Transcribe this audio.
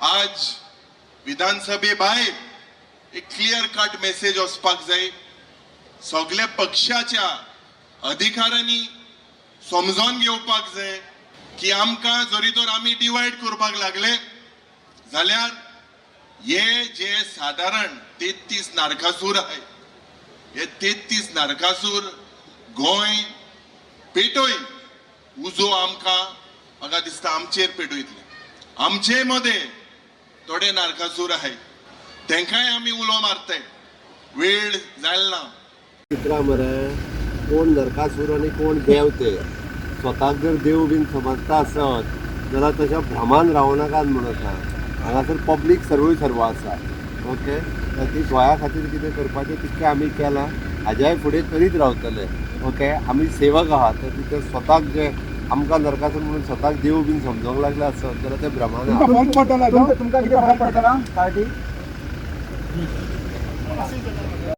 आज विधानसभे भायर एक क्लियर कट मेसेज वचपाक जाय. सगल्या पक्षाच्या अधिकाऱ्यांनी समजोन घेवपाक जाय की आमकां जरी तर आमी डिवायड करपाक लागले जाल्यार हे जे सादारण 33 नारकासूर आहाय, हे 33 नारकासूर गोंय पेटोय उजो आमकां म्हाका दिसता आमचेर पेटयतले. आमचे मदें थोडे नारकासूर आहाय, तेंकांय आमी उलो मारताय, वेळ जायल ना. चित्रां मरे, कोण नरकासूर आनी कोण देव ते. स्वताक जर देव बीन समजता आसत जाल्यार तशें भ्रमान रावं नाकात म्हणून आसा. हांगासर पब्लीक सर्वय सर्व आसा. ओके, तर ती गोंया खातीर कितें करपाचें तितकें आमी केलां, हाज्याय फुडें करीत रावतले. ओके, आमी सेवक आहा. तर तिथे स्वताक जे आमकां नरकासूर म्हणून स्वताक देव बीन समजोंक लागले आसत जाल्यार ते भ्रमान आहा. तुमकां कितें फरक पडटला पार्टी?